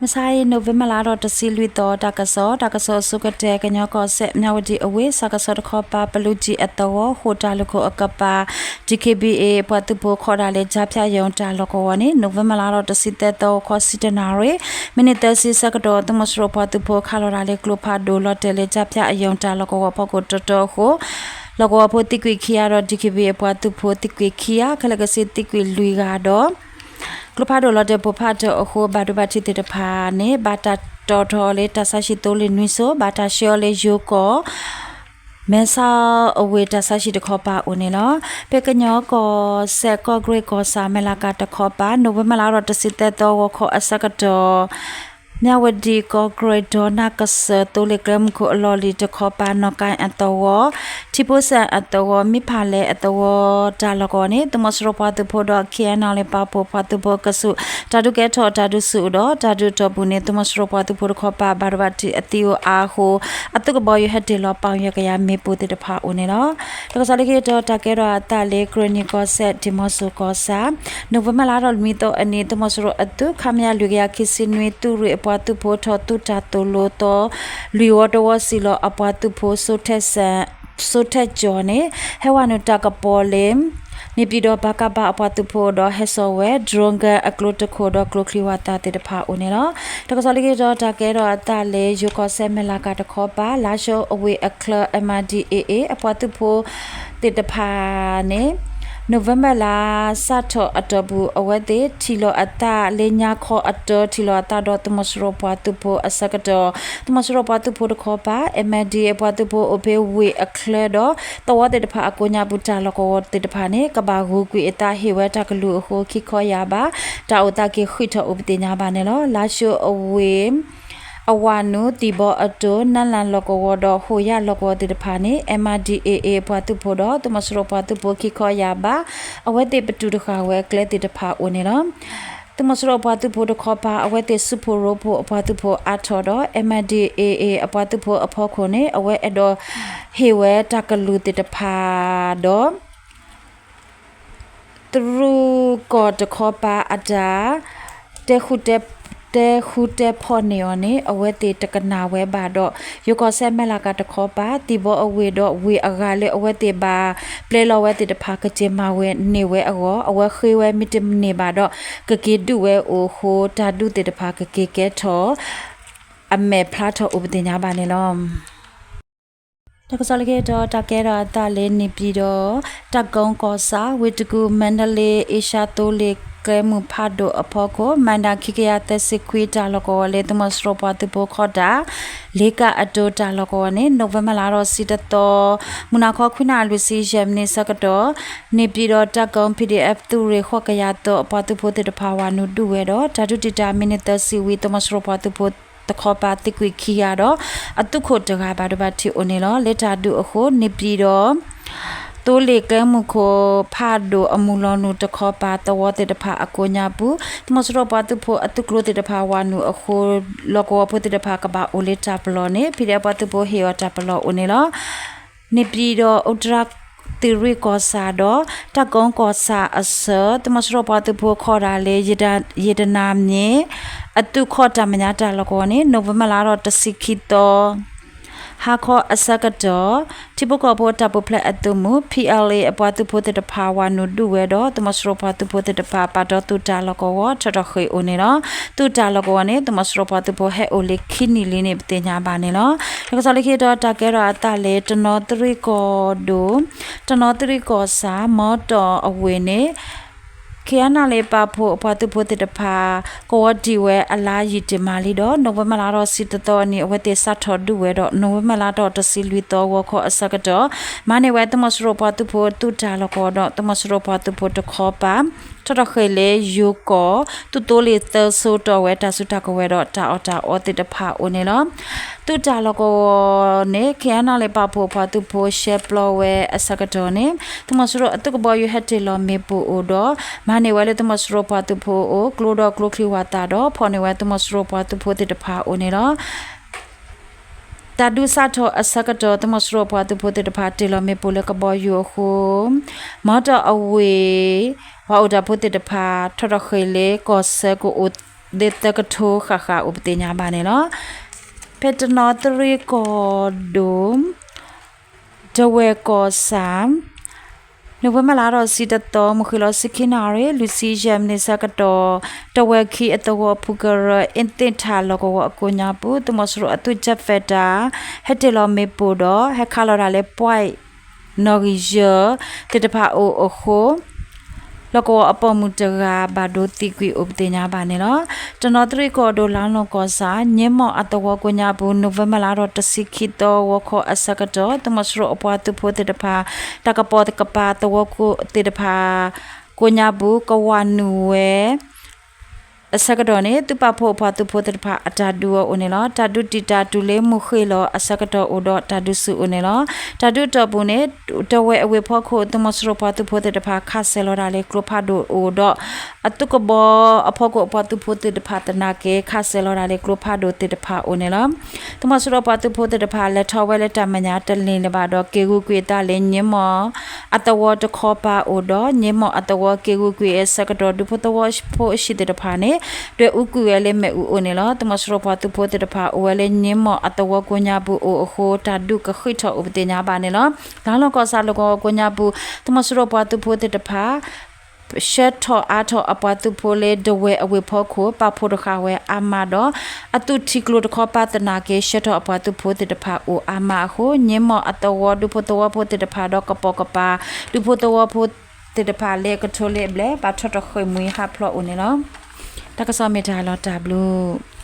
မုၢ်ဆါအံၤ နိၣ်ဝ့ဘၢၣ်လါထီၣ်တဆံလွံၢ်သီ တၢ်ကစီၣ်, တၢ်ကစီၣ်အဆိကတၢၢ် ကညီကီၢ်စဲၣ် မၠၣ်ဝတံၣ်အဝ့ၢ် စးကဆီတခီပၤ ပလူၤကၠံအသဝီ ဃိာ်တၢ်လိာ်ခိၣ်အကပၤ DKBA အပှၤသုးဖိခီၣ်ဒၣ်လၢ ကၠါဖၠၣ်ယုၣ်တၢ်လီၢ်ကဝီၤန့ၣ် နိၣ်ဝ့ဘၢၣ်လါထီၣ်တဆံသၢသီ ဂီၤခီဆံတၢနၣ်ရံၣ် မံးနံးသၢဆံဆၢကတီၢ် သုးမီၤစိရိၤပှၤသုးဖိခးလီၤတၢ်လၢ ကျိဖးဒိၣ်လီၤတဲာ်လၢ ကၠါဖၠၣ်ယုၣ်တၢ်လီၢ်ကဝီၤဖီခိၣ်တၢတၢအဃိ လီၢ်ကဝီၤဖိသံကွံာ်ခံဂၤဒီး DKBA အပှၤသုးဖိသံကွံာ်ခံဂၤ ခဲလၢာ်ကဆံသံကွံာ်လွံၢ်ဂၤဒီး ကျိဖးဒိၣ်လီၤတဲာ်ပိၢ်ဖးတၢၣ်အဃိ ဘၣ်ဒိဘၣ်ထံးသ့ၣ်တဖၣ်န့ၣ် ဘၣ်တၢ်တီၣ်ထီၣ်အီၤလၢတၢ်ဆါဟံၣ်သိလ့ၣ်နွံစိ, ဘၣ်တၢ်ဆှၢအီၤလၢယိၤကီၢ် မဲဆီးအဝ့ၢ်တၢ်ဆါဟံၣ်တခီပၤအိၣ်န့ၣ်လီၤ. ဖဲကညီကီၢ်စဲၣ် ကီၢ်ကရ့ၣ်ကီၢ်ဆၣ် မဲၢ်လးကၤတခီပၤ နိၣ်ဝ့ဘၢၣ်လါထီၣ်တဆံသၢသီ ဂီၤခီအဆၢကတီၢ် မၠၣ်ဝတံၣ် ကီၢ်ကရ့ၣ် ဒီနၢ်ကစၢၢ် သိလ့ၣ်ကျဲမုၢ်ခိၣ်အလီၢ်လံၤတခီပၤ နီၢ်ကၣ်အသဝီ, ထံဖိစဲၣ်အသဝီ, မံဖးလဲၣ်အသဝီ တၢ်လီၢ်ကဝီၤန့ၣ် သုးမီၤစိရိၤပှၤသုးဖိဒီး KNLA ပာ်ဖှိၣ်ပှၤသုးဖိအကဆူး တၢ်ဒုးကဲထီၣ်တၢ်ဒုးဆူၣ်အိၣ်ဒီး တၢ်ဒုးအတီၢ်ပူၤန့ၣ် သုးမီၤစိရိၤပှၤသုးဖိတခီပၤ ဘၣ်ဒိဘၣ်ထံးအသံအိၣ်အါအဃိ အသုးကဘီယူၤဟဲတ့ၢ်လီၤပီၣ်ယဲၢ်ကယၤမ့ၣ်ပိၢ်သ့ၣ်တဖၣ်အိၣ်န့ၣ်လီၤ. တၢ်ကစီၣ်လၢခံတီၤ တၢ်ကဲထီၣ်အသးလၢ ကရ့ၣ်နံၣ်ကီၢ်စဲၣ် ဒံၣ်မီၣ်စိၤကီၢ်ဆၣ် နိၣ်ဝ့ဘၢၣ်လါထီၣ်လွံၢ်သီအနံၤ သုးမီၤစိရိၤအသုး ခမရ လွံၢ်ကယၤခံဆံနွံ သုးရ့ၣ်အပှၤသုးဖိထီၣ်သုးတၢ်သိၣ်လိသီ လွံၢ်ဝီတဝီစံၣ်လီၤအပှၤသုးဖိ စိထၢၣ်ကၠီၣ်န့ၣ် ဟဲဝဲနုာ်တၢ်ကပီၤလၢ န့ၣ်ပၠံၣ်ဒီး ပကဖ အပှၤသုးဖိဒီး ဟဲစိာ်ဝဲ drone gun အကျိတခိၣ်ဒီး ကျိချံဝၣ်သၣ်သ့ၣ်တဖၣ်အိၣ်န့ၣ်လီၤ. တၢ်ကစီၣ်လၢခံတီၤ တၢ်ကဲထီၣ်အသးလၢ ယိၤကီၢ်စဲၣ် မဲၢ်လးကၤတခီပၤ လါၡိအဝ့ၢ်အချၢ MNDAA အပှၤသုးဖိသ့ၣ်တဖၣ်န့ၣ် နိၣ်ဝ့ဘၢၣ်လါစးထီၣ်အတီၢ်ပူၤ အဝဲသ့ၣ်ထံၣ်လိာ်အသးလၢညါခီအတၢ ထံၣ်လိာ်အသးဒီး သုးမီၤစိရိၤပှၤသုးဖိအဆၢကတီၢ် သုးမီၤစိရိၤပှၤသုးဖိတခီပၤ MNDAA အပှၤသုးဖိအိၣ်ဖဲဝ့ၢ်အချၢဒီး သဝီသ့ၣ်တဖၣ်အကိးညါပူၤ တၢ်လီၢ်ကဝီၤသ့ၣ်တဖၣ်န့ၣ် ကဘၣ်ဂုာ်ကွံာ်အသးဟ့ၣ်ဝဲတၢ်ကလုၢ်အဃိ ခံခီယၢ်ဘး တၢ်အိၣ်သးက့ၤဃံးထီၣ်အိၣ်ပသ့ၣ်ညါဘၣ်န့ၣ်လီၤ. လါၡိအဝ့ၢ် အဝၤနုာ် သံၣ်ဘီအတိၤ နၢလၣ်လီၢ်ကဝီၤဒီး ဟိၣ်ယၣ်လီၢ်ကဝီၤသ့ၣ်တဖၣ်န့ၣ် MNDAA အပှၤသုးဖိဒီး သုးမီၤစိရိၤပှၤသုးဖိခံခီယၢ်ဘး အဝဲသ့ၣ်ပတုာ်တဃၣ်ဝဲအကျဲသ့ၣ်တဖၣ်အိၣ်န့ၣ်လီၤ. သုးမီၤစိရိၤအပှၤသုးဖိတခီပၤ အဝဲသ့ၣ်စုဖှိၣ်ရိဖှိၣ်အပှၤသုးဖိအါထီၣ်ဒီး MNDAA အပှၤသုးဖိအဖီခိၣ်န့ၣ် အဝဲအဲၣ်ဒိးဟ့ၣ်ဝဲတၢ်ကလုၢ်သ့ၣ်တဖၣ်ဒီး တရူးကီၢ်တခီပၤအတၢ် တဲဃူတဲဖိးန့ၢ်အီၤန့ၣ် အဝဲသ့ၣ်တကနၣ်ဝဲဘၣ်ဒီး ယိၤကီၢ်စဲၣ် မဲၢ်လးကၤတခီပၤ သံၣ်ဘီအဝ့ၢ်ဒီးဝ့ၢ်အဂၤလၢအဝဲသ့ၣ်ဘၣ်ပျဲလီၤဝဲသ့ၣ်တဖၣ် ကစ့ၢ်မၤဝဲန့ၢ်ဝဲအဂီၢ် အဝဲဃ့ဝဲမ့တမ့ၢ်ဘၣ်ဒီး ကက့ၤဒုးဝဲအိၣ်အဃိ တၢ်ဒုးသ့ၣ်တဖၣ်ကက့ၤကဲထီၣ် အမဲာ်ဖျါထီၣ်အိၣ်ပသ့ၣ်ညါဘၣ်န့ၣ်လီၤ. တၢ်ကစီၣ်လၢခံတီၤ တၢ်ကဲထီၣ်အသးလၢ န့ၣ်ပၠံၣ်ဒီး တၢ်ကိကီၢ်ဆၣ် ဝ့ၢ်တကူၣ် မါဒလ့ အ့ရှါသိလ့ၣ်ကျဲမုၢ်ဖးဒိၣ်အဖီခိၣ် မၤဒၣ် ခံကယၤသၢဆံခွံ တၢ်လီၢ်ကဝီၤလၢ သုးမီၤစိရိၤပှၤသုးဖိခီၣ်တၢ် လ့ကၣ်အတိၤတၢ်လီၢ်ကဝီၤန့ၣ် နိၣ်ဝ့ဘၢၣ်လါထီၣ်တဆံတသီ မုၢ်နၤခီခွံနၣ်ရံၣ်လွံၢ်ဆံယဲၢ်မံးနံးဆၢကတီၢ် န့ၣ်ပၠံၣ်ဒီးတၢ်ကိ PDF သုးရ့ၣ်ဃိးကယၤသၢ အပှၤသုးဖိသ့ၣ်တဖၣ်ဝၤနုာ်ဒုးဝဲဒီး တၢ်ဒုးတံာ်တာ်မံးနံးသၢဆံဝံၤ သုးမီၤစိရိၤပှၤသုးဖိတခီပၤသံကွံာ်ခံဂၤဒီး အသုးခိၣ်တဂၤဘၣ်ဒိဘၣ်ထံးအိၣ်န့ၣ်လီၤ. လၢတၢ်ဒုးအဃိ န့ၣ်ပၠံၣ်ဒီး သိလ့ၣ်ကျဲမုၢ်ခိၣ်ဖးဒိၣ်အမုၢ်လီၤနုာ်တခီပၤသဝီသ့ၣ်တဖၣ်အကိးညါပူၤ သုးမီၤစိရိၤပှၤသုးဖိအသုးကျိၤသ့ၣ်တဖၣ်ဝၤနုာ်အဃိ လီၢ်ကဝီၤဖိသ့ၣ်တဖၣ်ကဘၣ်အိၣ်လၢတၢ်ပလီၢ်န့ၣ် PDF ပှၤသုးဖိဟ့ၣ်အီၤတၢ်ပလီၢ်အိၣ်န့ၣ်လီၤ. န့ၣ်ပၠံၣ်ဒီး အူတြၤသုးရ့ၣ်ကီၢ်ဆၣ်ဒီး တၢ်ကိကီၢ်ဆၣ်အဆၢ သုးမီၤစိရိၤပှၤသုးဖိခီၣ်ဒၣ်လၢ ယတနၤမ့ၢ် အသုးခီၣ်တၢ်မဲာ်ညါတၢ်လီၢ်ကဝီၤန့ၣ် နိၣ်ဝ့ဘၢၣ်လါထီၣ်တဆံခံသီ ဟါခီအဆၢကတီၢ် ထံဖိကီၢ်ဖိတၢ်ပူၤဖျဲးအသုးမုၢ် PLA အပှၤသုးဖိသ့ၣ်တဖၣ်ဝၤနုာ်ဒုးဝဲဒီး သုးမီၤစိရိၤပှၤသုးဖိသ့ၣ်တဖၣ် ပာ်တီသုးတၢ်လီၢ်ကဝီၤ ထီၣ်ထီၣ်ဃ့ၢ်အိၣ်န့ၣ်လီၤ. သုးတၢ်လီၢ်ကဝီၤန့ၣ် သုးမီၤစိရိၤပှၤသုးဖိဟဲအိၣ်လံခံနံၣ်လံန့ၣ် ပသ့ၣ်ညါဘၣ်န့ၣ်လီၤ. တၢ်ကစီၣ်လၢခံတီၤ တၢ်ကဲထီၣ်အသးလၢ တနီသရံၣ်ကီၢ်ဒိၣ် တနီသရံၣ်ကီၢ်ဆၣ် မီတီၢ်အဝ့ၢ်န့ၣ် KNLA ပာ်ဖှိၣ်အပှၤသုးဖိသ့ၣ်တဖၣ် ကဝီၤတံၢ်ဝဲအလါယံာ်တ့ၢ်မးလံဒီး နိၣ်ဝ့ဘၢၣ်လါထီၣ်တဆံတသီအနံၤ အဝဲသ့ၣ်စးထီၣ်ဒုးဝဲဒီး နိၣ်ဝ့ဘၢၣ်လါထီၣ်တဆံလွံၢ်သီဂီၤခီအဆၢကတီၢ် မၤန့ၢ်ဝဲသုးမီၤစိရိၤပှၤသုးဖိသုးတၢ်လီၢ်ကဝီၤဒီး သုးမီၤစိရိၤပှၤသုးဖိတခီပၤ ထီၣ်ထီၣ်ဃ့ၢ်လၢယိၤကီၢ် သုးသိလ့ၣ်သၢစိတီၢ်ဝဲတၢ်စုတၢ်ကဝဲၤဒီးတၢ်အီၣ်တၢ်အီသ့ၣ်တဖၣ်အိၣ်န့ၣ်လီၤ. သုးတၢ်လီၢ်ကဝီၤန့ၣ် KNLA ပာ်ဖှိၣ်ပှၤသုးဖိရှဲပျီဝဲအဆၢကတီၢ်န့ၣ် သုးမီၤစိရိၤအသုးကဘီယူၤဟဲတ့ၢ်လီၤမ့ၣ်ပိၢ်အိၣ်ဒီး မၤန့ၢ်ဝဲလၢသုးမီၤစိရိၤပှၤသုးဖိအအိၣ် ကျိဒီးကျိချံဝၣ်သၣ်ဒီး ဖီၣ်န့ၢ်ဝဲသုးမီၤစိရိၤပှၤသုးဖိသ့ၣ်တဖၣ်အိၣ်န့ၣ်လီၤ. တၢ်ဒုးစးထီၣ်အဆၢကတီၢ် သုးမီၤစိရိၤပှၤသုးဖိသ့ၣ်တဖၣ်တ့ၢ်လီၤမ့ၣ်ပိၢ်လၢကဘီယူၤအဃိ မီတီၢ်အဝ့ၢ် ပှၤအိၣ်တၢ်ဖိသ့ၣ်တဖၣ် ထီၣ်ထီၣ်ဃ့ၢ်လၢကီၢ်ဆၢကအိၣ် သ့ၣ်သၢကထိဃၣ်ဃၣ်အိၣ်ပသ့ၣ်ညါဘၣ်န့ၣ်လီၤ. ဖဲတနီသရံၣ်ကီၢ်ဒိၣ် တဝဲၢ်ကီၢ်ဆၣ် နိၣ်ဝ့ဘၢၣ်လါထီၣ်တဆံတသီ မုၢ်ဃ့ၢ်လီၤဆံခံနၣ်ရံၣ် လွံၢ်ဆံယဲၢ်မံးနံးဆၢကတီၢ် တဝဲၢ်ခံအသဝီဖုကရၢ အ့သ့ၣ်ထၣ်လီၢ်ကဝီၤအကိးညါပူၤ သုးမီၤစိရိၤအသုး jet fighter ဟဲတ့ၢ်လီၤမ့ၣ်ပိၢ်ဒီး ဟဲခးလီၤတၢ်လၢ point နီၣ်ဂံၢ်ယဲၢ် သ့ၣ်တဖၣ်အိၣ်အဃိ လီၢ်ကဝီၤအပိာ်မုၣ်တဂၤ ဘၣ်ဒိသံကွံာ်အိၣ်ပသ့ၣ်ညါဘၣ်န့ၣ်လီၤ. တနီသရံၣ်ကီၢ်ဒိၣ် လါလီၢ်ကီၢ်ဆၣ် ည့မီၣ်အသဝီကိးညါပူၤ နိၣ်ဝ့ဘၢၣ်လါထီၣ်တဆံခံသီ ဂီၤခီအဆၢကတီၢ် သုးမီၤစိရိၤအပှၤသုးဖိသ့ၣ်တဖၣ် တၢ်ကပီၤကပၤသဝီသ့ၣ်တဖၣ် ကိးညါပူၤ ကဝၤနုာ်ဝဲ အဆၢကတီၢ်န့ၣ် သုးပာ်ဖှိၣ်အပှၤသုးဖိသ့ၣ်တဖၣ် အတၢ်ဒုးအီၤအိၣ်န့ၣ်လီၤ. တၢ်ဒုးတံာ်တာ်တုၤလၢမုၢ်ဃ့ၢ်လီၤအဆၢကတီၢ်အိၣ်ဒီး တၢ်ဒုးဆူၣ်အိၣ်န့ၣ်လီၤ. တၢ်ဒုးအတီၢ်ပူၤန့ၣ် တဝဲၢ်အဝ့ၢ်ဖီခိၣ် သုးမီၤစိရိၤပှၤသုးဖိသ့ၣ်တဖၣ် ခးစဲၤလီၤတၢ်လၢကျိဖးဒိၣ်အိၣ်ဒီး အသုးကဘီအဖီခိၣ်အပှၤသုးဖိသ့ၣ်တဖၣ်သနာ်က့ ခးစဲၤလီၤတၢ်လၢကျိဖးဒိၣ်သ့ၣ်တဖၣ်အိၣ်န့ၣ်လီၤ. သုးမီၤစိရိၤပှၤသုးဖိသ့ၣ်တဖၣ် လဲၤထီၣ်ဝဲလၢတၢ်မဲာ်ညါတလ့ၢ်လၢၤဘၣ်ဒီး က့ၤဂုာ်ကွံာ်အသးလၢ ည့မီၣ်အသဝီတခီပၤအိၣ်ဒီး ည့မီၣ်အသဝီက့ၤဂုာ်ကွံာ်အဆၢကတီၢ် ဒူဖိသဝီဖိအဟံၣ်သ့ၣ်တဖၣ်န့ၣ် ဒွဲၣ်အူကွံာ်ဝဲလၢမ့ၣ်အူအိၣ်န့ၣ်လီၤ. သုးမီၤစိရိၤပှၤသုးဖိသ့ၣ်တဖၣ် အိၣ်ဝဲလၢည့မီၣ်အသဝီကိးညါပူၤအိၣ်အဃိ တၢ်ဒုးကဃံးထီၣ်အိၣ်ပသ့ၣ်ညါဘၣ်န့ၣ်လီၤ. လါလီၢ်ကီၢ်ဆၣ်လီၢ်ကဝီၤကိးညါပူၤ သုးမီၤစိရိၤပှၤသုးဖိသ့ၣ်တဖၣ် ဆှၢထီၣ်အါထီၣ်အပှၤသုးဖိလၢဒဝဲၢ်အဝ့ၢ်ဖီခိၣ် ပာ်ဖှိၣ်တဃၣ်ဝဲအါမးဒီး အသုးထံကျိတခီပၤသနာ်က့ ဆှၢထီၣ်အပှၤသုးဖိသ့ၣ်တဖၣ်အိၣ်အါမးအဃိ ည့မီၣ်အသဝီဒူဖိသဝီဖိသ့ၣ်တဖၣ်ဒီးကပိာ်ကပၤ ဒူဖိသဝီဖိသ့ၣ်တဖၣ်လၢကထိလၢအဘျဲၣ် ဘၣ်ထီၣ်တဃ့ၢ်မှံဟးဖျိးအိၣ်န့ၣ်လီၤ. တၢ်ကစီၣ်မ့ၢ်တၢ်လီၤတၢ်ဘျုး